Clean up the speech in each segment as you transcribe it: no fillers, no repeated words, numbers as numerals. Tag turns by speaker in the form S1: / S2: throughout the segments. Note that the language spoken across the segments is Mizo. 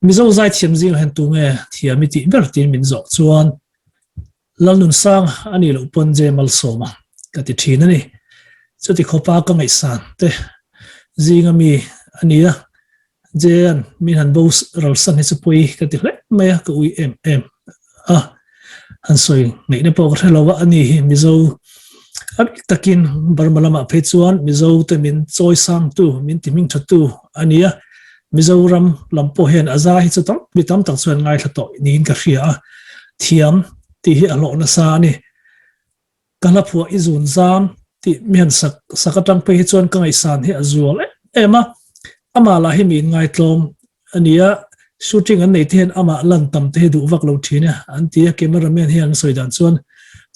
S1: Mizo zaithiam zingah hian tunge thiam i tih ber tiin min zawh chuan Lalnunsang a nih loh pawn je malsawm a ka ti thin a ni. Chuti khawpa ka ngaihsan te zinga mi a ni a, Jean min han bo ralsan hi chu pawi ka ti hle mai a, ka ui em em a. Han sawi ngaihna pawh ka hre lo a, ani hi Mizo a bik takin Burma lamah phei chuan Mizo te min chawi sangtu, min ti hming thatu a ni a. Mizoram lam pawh hian a zai hi chu tam mi tam tak chuan ngaithla tawh niin ka hria a, thiam tih hi a hlawh nasa a ni. Ka hla phuah i zun zam tih mi han sak sak atang phei hi chuan ka ngaihsan hi a zual em em a, amah lah hi mi inngaitlawm a ni a, shooting an nei te hian amah lan tam te hi duh vak lo thin e an ti a, cameraman hian an sawi dan chuan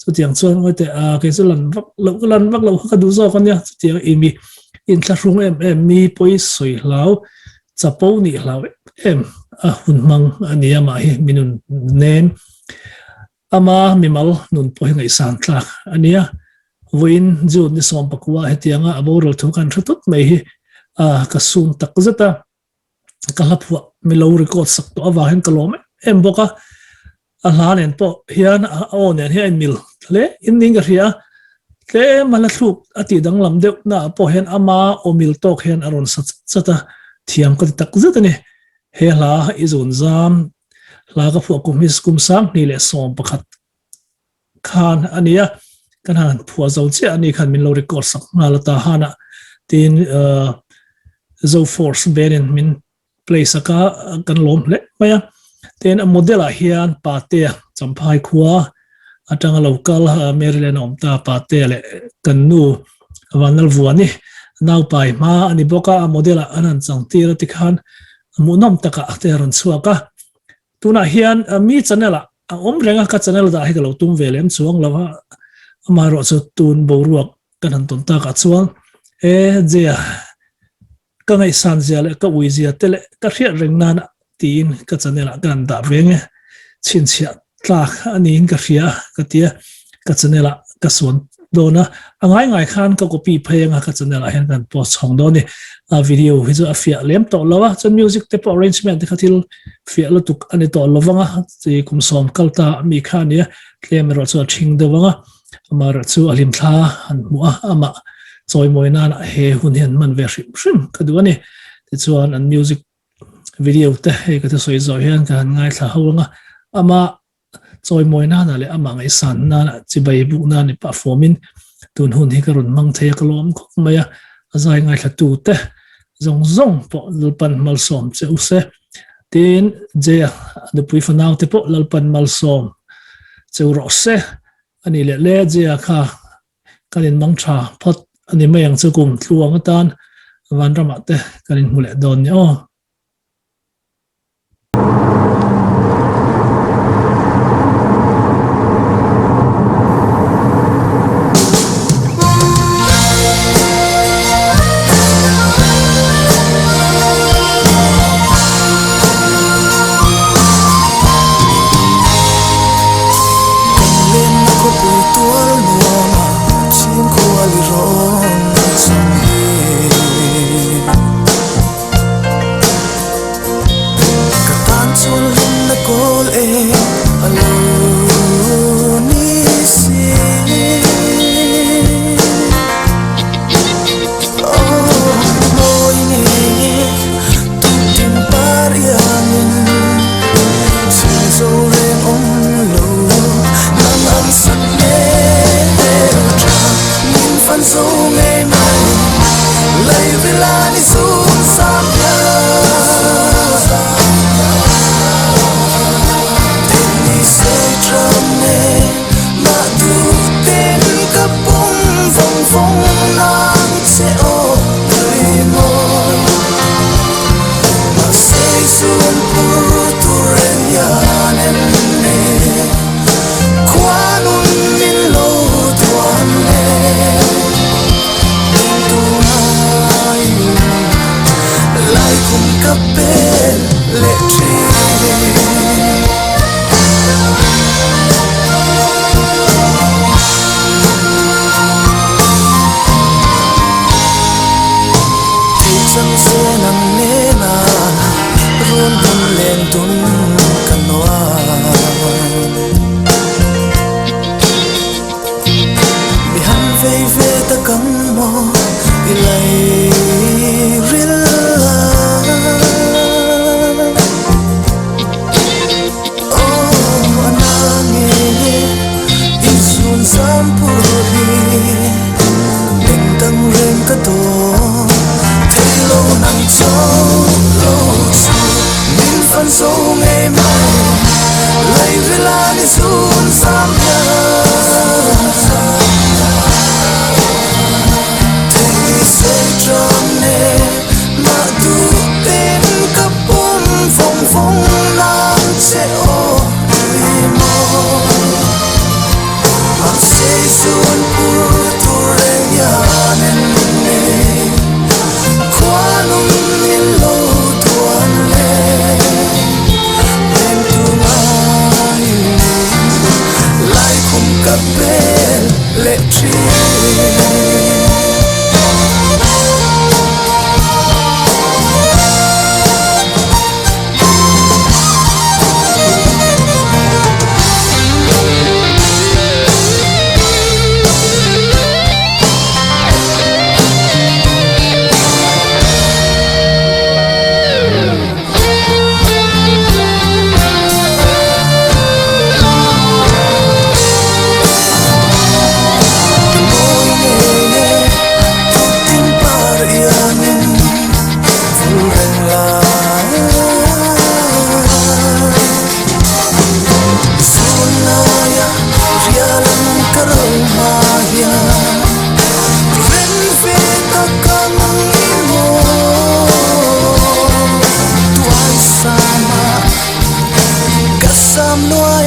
S1: chutiang chuan ngawi teh a kei chu lan vak loh ka lan vak loh kha ka duh zawk a nia, chutiang i mi inthlahrung em em mi pawi sawi hlau chapo nih hlau em em a hun hmang a ni a mah hi mi nun nem. Ama mimal nun pawh hi ngaihsan tlak a nia. Vawiin June ni 19 hetianga a boral thu kan hre tawt mai hi ka sum tak zet a, ka hla phuah milo record sak tawh avang hian ka lawm em em bawk a. A hla nen pawh hian a aw nen hian a inmil hle in niin ka hria a, tlem a hla thluk a tih danglam deuh naah pawh hian ama aw mil tawk hian a rawn sa chat chat a, thiam ka ti tak zet a ni. He hla i zun zam Hla ka phuah kum hi kum 2011 khan a ni a, kan han phuah zo chiah a ni khan min lo record sak nghal a ta hanah tin Zo Force band in min play sak a kan lawm hle mai a. Tin a model ah hian Patea Champhai khua atanga lo kal Maryland a awm ta Patea leh kan nu Vanlalvuani naupai hma a ni bawk a, a model ah an han changtir a tikhan Hmuhnawm takah te a rawn chhuak a, tunah hian mi channel ah a awm reng a, ka channel dah hi ka lo tum ve lem chuang lo a, amaherawhchu tun boruak kan han tawn takah chuan e Jea ka ngaihsan zia leh ka ui zia te leh ka hriat reng nana tiin ka channel ah ka han dah ve nge chhinchhiah tlak a niin ka hria ka ti a, ka channel ah ka suan dawn a, a ngai ngai khan ka copy phei anga ka channel ah hian kan post chhawng dawn a ni. A video hi chu a fiah lem tawh lo a, chuan music te pawh arrangement te kha thil fiah lutuk a ni tawh lo vang a, chi kum sawm kal ta mi kha a ni a, tlem erawh chu a thing deuh ang a, amaherawh chu a hlimthla han hmuh a, amah chawimawi nana he hun hian hman ve hrim hrim ka duh a ni. Tichuan an music Video te hei ka thusawi zawh hian ka han ngaithla ho ang a, ama chawimawi nana leh amah ngaihsan nana chibai buk nan i pah fawmin tun hun hi ka rawn hmang thei a ka lawm khawp mai a, a zai ngaithla tu te zawng zawng pawh Lalpan malsawm che u se. Tin, Jaya nupui fanau te pawh Lalpan malsawm che u rawh se. A nih leh le Jaya kha Kan inmang tha phawt a ni mai ang chu kum tluang atan vanramah te kan inhmu leh dawn ni aw.
S2: tluan zo ngei mai Lairila ni zun zam hian Thei se tram ne mah duh ten ka pawm vawng vawng nan che aw tui mawi Mahse zun pur tur reng hian en nei Khuanun min lo tuan le Hnem tu ngaiin Laikhum ka bel leh thin. Mawi ngei e tuktin par iangin vul reng lai. Zun laia rial ang ka ro hma hian rem ve tak ang i maw tuai sama ka sam nuai.